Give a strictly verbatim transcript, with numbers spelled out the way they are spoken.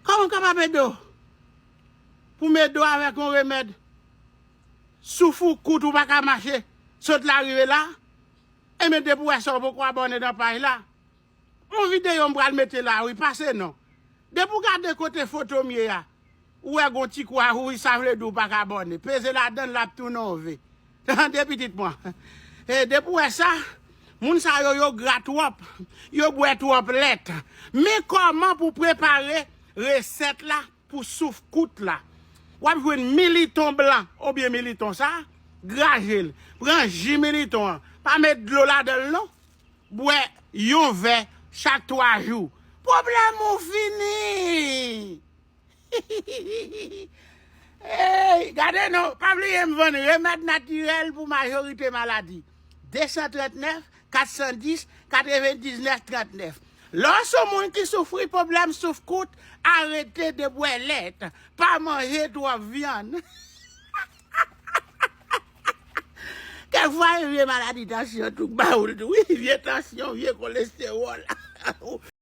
Kòman m kapab ede w? Pou m ede w avèk yon remèd? Souf ou kout, ou pa ka mache, sot la rive la. Enben, depi w wè sa, ou poko abòne nan paj la. Yon videyo m pral mete la, wi, pase non. Depi w gade kote foto m ye a, ou wè gon ti kwa wouj, sa vle di w pa ka abòne. Peze ladan l, l ap tounen yon ve. Tande, pitit mwen. E depi w wè sa, moun sa yo, yo gra twòp, yo bwè twòp lèt. Men kòman pou prepare resèt la pou souf kout la? W ap jwenn militon blan oubyen militon sa, graje l. Pran ji militon an. Pa met dlo ladan l non. Bwè yon vè chak twa jou. Pwoblèm ou fini. Ey, gade non, pa bliye m vann remèd natirèl pou majorite maladi. De san trannèf, kat san dis, katrevendiznèf trannèf. Lè w se yon moun ki soufri pwoblèm souf kout, arete de bwè lèt, pa manje twòp vyann. Kèk fwa, e vye maladi tansyon tou k ba ou l tou, wi, vye tansyon, vye kolestewòl.